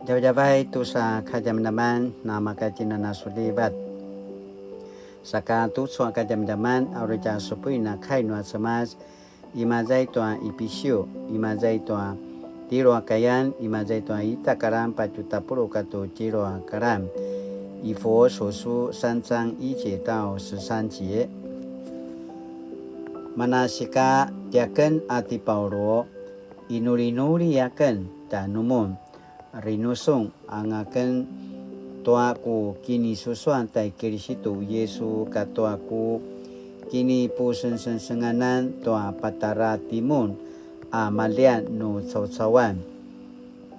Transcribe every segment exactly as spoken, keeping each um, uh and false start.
Djavadjavay tusa kadjamadjaman na makatjinanasulivat. Saka tucu a kadjamadjaman a uri tja supuin a kai nua Cemas, imaza i tua Ipisiu, imaza i tua tjelu a kayan, imaza i tua ita karan patju tapuluq katua tjelu a karan. 以弗所書三章一节到十三节. Manasika tiaken a ti Paulu, inulinuli aken tjanumun, rinusung anga aken tua ku kinisusuan tai Kilisitu Yisu katua ku kinipusengsengsenganan tua patjara timun a maljian nu caucauan.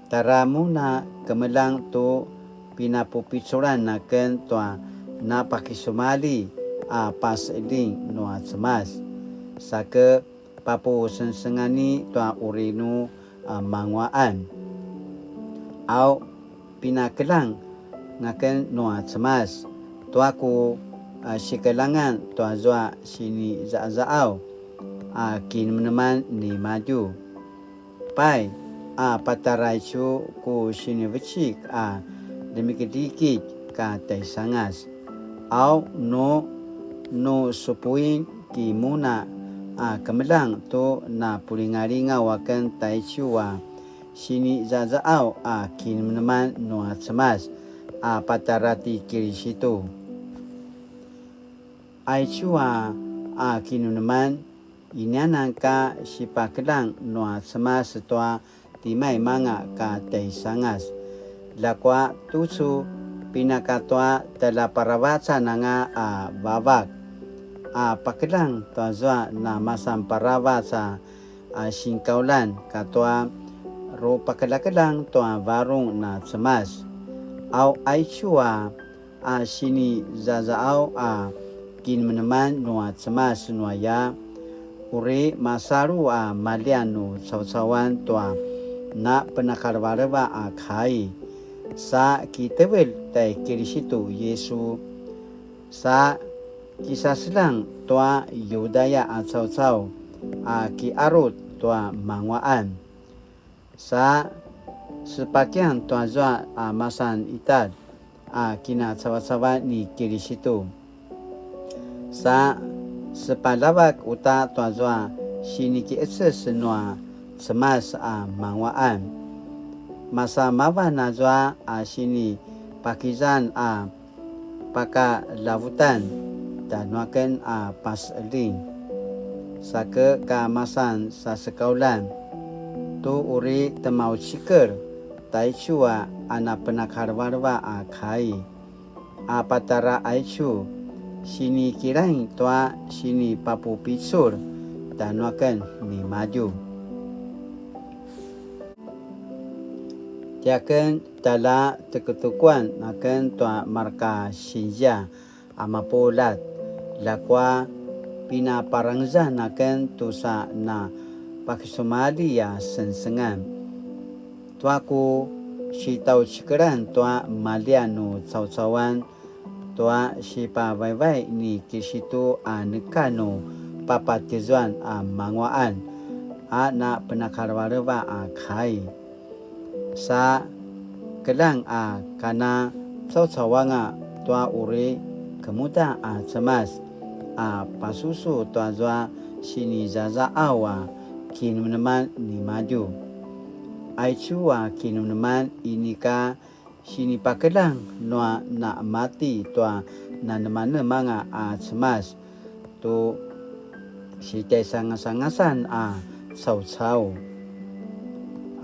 Tjara mun a kemeljang tu pinapupiculan aken tua napakisumalji a paseljing nua Cemas. Sa ke papusengsengani tua uri nu, a, manguaqan. Au, pinakeljang aken nua Cemas tua ku, a, sikeljangan tua zua sinizaqazaqaw a kinemeneman nimadju. Pai, a patjara aicu ku sinivecik a ljemikidikid ka tjaisangas. Au nu, nu supuin ki mun a kemeljang tu napulingalingaw aken taicu a sinizazaqaw a kinemeneman nua Cemas a patjara ti Kilisitu. Aicu a, a kinemeneman, inianan ka sipakeljang nua Cemas tua timaimanga ka tjaisangas. Ljakua tucu pinakatua tjaljaparavacan anga a vavak a pakeljang tua zua namasan paravac a, a sinkauljan katua rupakeljakeljang tua varung na Cemas. Au aicu a a sinizazaqaw a kinemeneman nua Cemas nuaya, uri masalu a maljian nu caucauan tua napenakalevaleva a kai, sa kitevelj tai Kilisitu Yisu, sa kisaseljang tua Yudaya a caucau a kiarut tua manguaqan. Sa sepakian tuazua a masan itad a kinacavacavan ni Kilisitu. Sa sepaljavak uta tuazua sinikiqeces nua Cemas a manguaqan. Masa mavan azua a sinipakizan a pakalavutan tjanuaken a paseljing. Sa ke ka masan sasekauljan tu uri temaucikel taicu a napenakalevaleva a kai. A patjara aicu sinikilaing tua sinipapupicul tjanuaken nimadju. Tiaken tjalja tekutekuan aken tua marka sinzia a mapuljat, ljakua pinaparangezan aken tusa na pakisumalji a sengsengan. Tua ku sitaucikelan tua maljian nu caucauan tua sipavaivai ni Kilisitu a neka nu papatizuan a manguaqan a napenakalevaleva a kai. Sa keljang a kana caucauanga tua uri kemuda a Cemas a pasusu tuazua sinizazaqaw a kinemeneman nimadju. Aicu a kinemeneman inika sinipakeljang nua namati tua nanemanemanga a Cemas tu sitjaisangasangasan a caucau.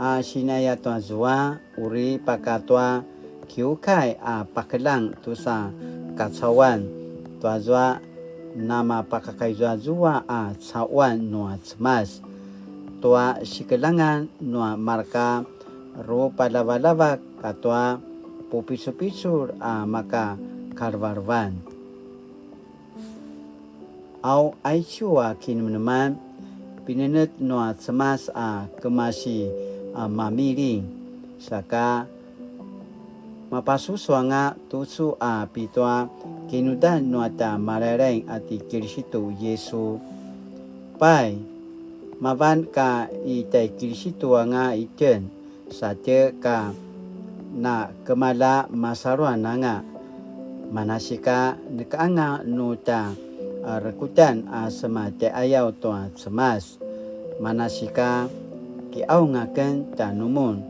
A sinaya tuazua uri pakatua kiukai a pakeljang tusa kacauan tuazua namapakakaizuazua a cauan nua Cemas tua sikeljangan nua marka rupaljavaljavak katua pupicupicul a maka kalevelevan. Au aicu a kinemeneman pinenetj nua Cemas a kemasi a mamiling, saka mapasusu anga tucu a pitua kinudan nua tja Malailaing a ti Kilisitu Yisu. Pai, mavan ka i tjai Kilisitu anga itjen, satje ka na kemalja masaluan anga. Manasika neka anga nu tja rekutjan a sema tjaiqayaw tua Cemas. Manasika kiqaung aken tjanumun,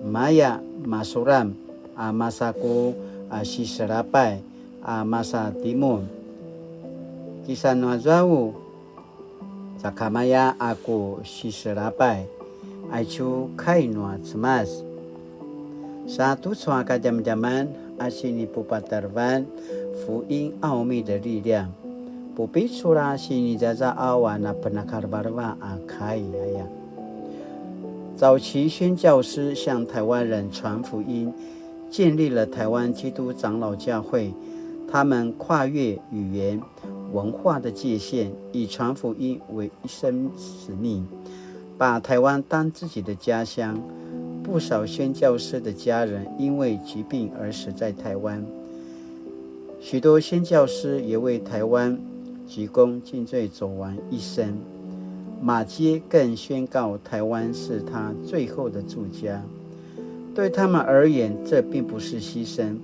maya masuram a masa ku siselapay a masa timun. Kisanuazuau sakamaya a ku siselapay, aicu kai nua Cemas. Sa tucu a kadjamadjaman a sinipupatarevan 福音奧祕的力量, pupicul a sinizazaqaw a napenakalevaleva a kai aya. 早期宣教师向台湾人传福音，建立了台湾基督长老教会。他们跨越语言、文化的界限，以传福音为一生使命，把台湾当自己的家乡。不少宣教师的家人因为疾病而死在台湾，许多宣教师也为台湾鞠躬尽瘁，走完一生。马偕更宣告台湾是他最后的住家。对他们而言，这并不是牺牲，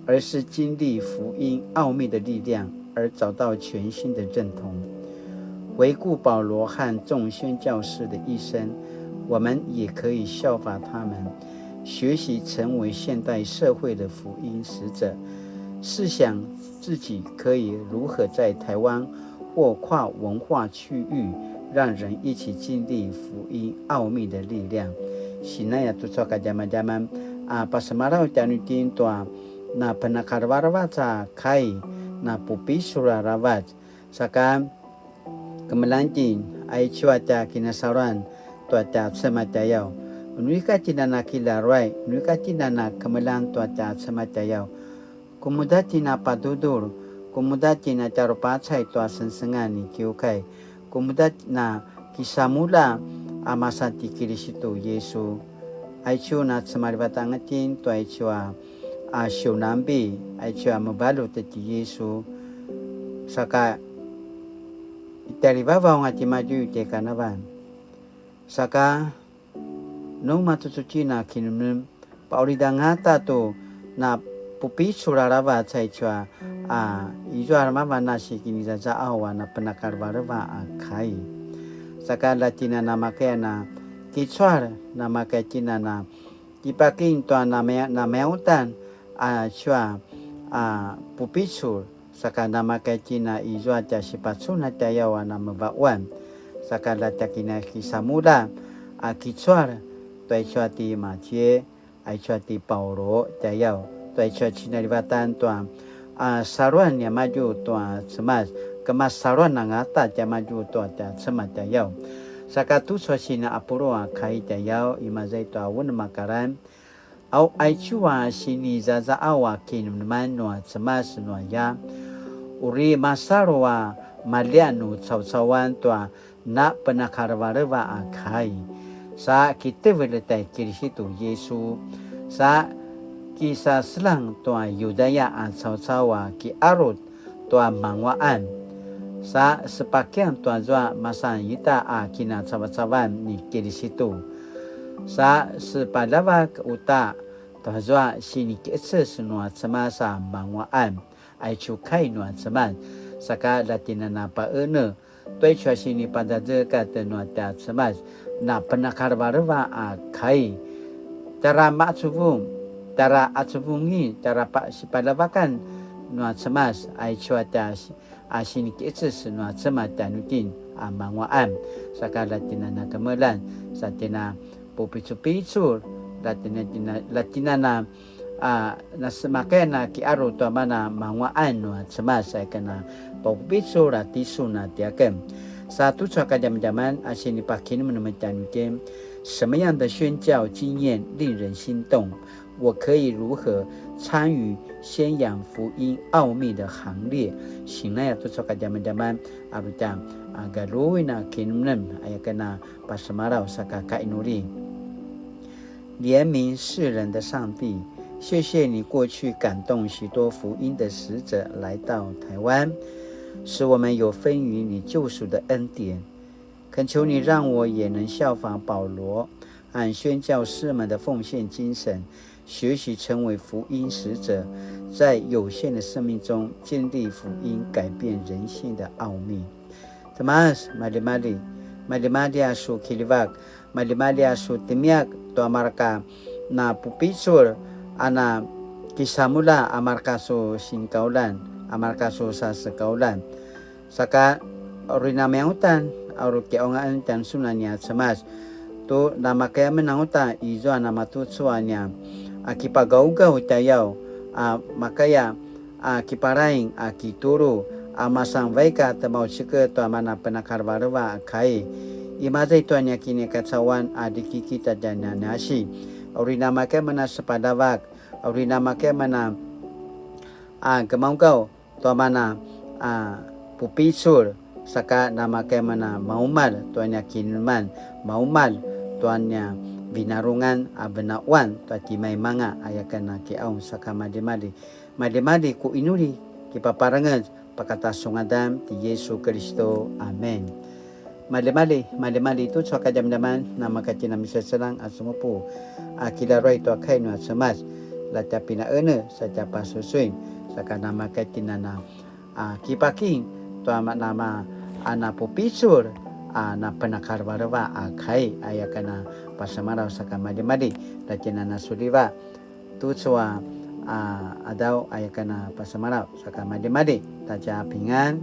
而是经历福音奥秘的力量，而找到全新的认同。回顾保罗和众宣教师的一生，我们也可以效法他们，学习成为现代社会的福音使者。试想自己可以如何在台湾或跨文化区域，让人一起经历福音奥秘的力量。Sinaya tucu a kadjamadjaman a pasemalaw tjanuitjen tua napenakalevaleva a kai, napupicul aravac, saka kemeljang itjen aicu a tja kinasaluan tua tja Cemas tjayaw. Nu ika itjen a na kilaruay, nu ika itjen a na kemeljang tua tja Cemas tjayaw. Kemuda itjen a padudul, kemuda itjen a tjarupacay tua sengsengan ni kiukai, kemuda itjen a kisamulja a masa ti Kilisitu Yisu. Aicu na cemalivat anga itjen tua aicu a, a siunanbi, aicu a mevaljut ti Yisu. Saka i tjarivavaw anga timadju i tjaikanavalj. Saka nu matucu itjen a kinemnem, paqulid angata tu napupicul aravac aicu a, a izua mavan a sikinizazaqaw a napenakalevaleva a kai. Saka la itjen a namakaya na kicual, namakaya itjen a na kipakim tua namaya-, namayautan aicu a, a pupicul, saka namakaya itjen a izua tja sipacun a tjayaw a namevaquan, saka la tja kinakisamulja a kicual, tua aicu a ti Macie, aicu a ti Paulu tjayaw, tua aicu a cinalivatan tua, a, saluan niamadju tua Cemas, kemasaluan angata tiamadju tua tja Cemas tjayaw. Saka tucu a sina apulu a kai tjayaw, imaza i tua unem a kalan, au aicu a sinizazaqaw a kinemneman nua Cemas nuaya, uri masalu a maljia nu caucauan tua napenakalevaleva a kai, sa kitevelj tai Kilisitu Yisu, sa kisaseljang tua Yudaya a caucau a kiarut tua manguaqan, sa sepakian tuazua masan ita a kinacavacavan ni Kilisitu, sa sepaljavak uta tuazua sinikiqeces nua Cemas a manguaqan, aicu kai nua Cemas, saka la itjen a na paqenetj tua aicu a sinipadjadjekat nua tja Cemas, napenakalevaleva a kai. Tjara maqacuvung, tjara qacuvungi, tjara pa-, sipaljavakan nua Cemas, aicu a tja si-, a sinikiqeces nua Cemas tjanuitjen a manguaqan, saka la itjen a na kemeljang, sa itjen a pupicupicul, la itjen a, la itjen a na a, nasemakaya na kiaru tua mana manguaqan nua Cemas, a ikana papupicul a tisun a tiaken. Sa tucu a kadjamadjaman a sinipakinemnem tjanuitjen, 什么样的宣教经验令人心动？我可以如何参与宣扬福音奥秘的行列？Sinaya tucu a kadjamadjaman, a, ru tja, a, galjuin a kinemnem, a, ikana pasemalaw saka kainuli. 怜悯世人的上帝，谢谢你过去感动许多福音的使者来到台湾，使我们有分于你救赎的恩典。恳求你让我也能效法保罗和宣教师们的奉献精神，学习成为福音使者，在有限的生命中经历福音改变人性的奥秘。Cemas, maljimalji, maljimalji a su kiljivak, maljimalji a su timiyak tua marka na pupicul a na kisamulja a marka su sinkaulan, a marka su sasekaulan. Saka uri namiangutan a uri kiaungaan tjanusun a nia Cemas. Tu namakaya men anguta izua namatucu a nia a kipagaugau tjayaw a makaya a kiparaing a kitulu a masan vaik a temaucikel tua mana penakalevaleva a kai. Imaza i tua nia kinikacauan a dikiki tjatjananasi. Uri namakaya men a sepadavak, uri namakaya men a a gemaugaw tua mana a pupicul, saka namakaya men a maumalj tua nia kineman, maumalj tua nia vinarungan a venauan tua timaimanga a yaken a kiaung. Saka maljimalji, maljimalji ku inuli kipaparangez pakata su ngadan ti Yesu Kelisto. Amen. Maljimalji, maljimalji tucu a kadjamadjaman, namakatjina miseselang a sumupu a kilaruay tua kai nua Cemas, la tja pinaene sa tja pasusuin, saka namakatjina na a kipaking tua ma- nama a na pupicul a na penakalevaleva a kai a yaken a pasemalaw. Saka maljimalji, la tjina na suliva tucu a a adaw a yaken a pasemalaw. Saka maljimalji, ta tja pingan.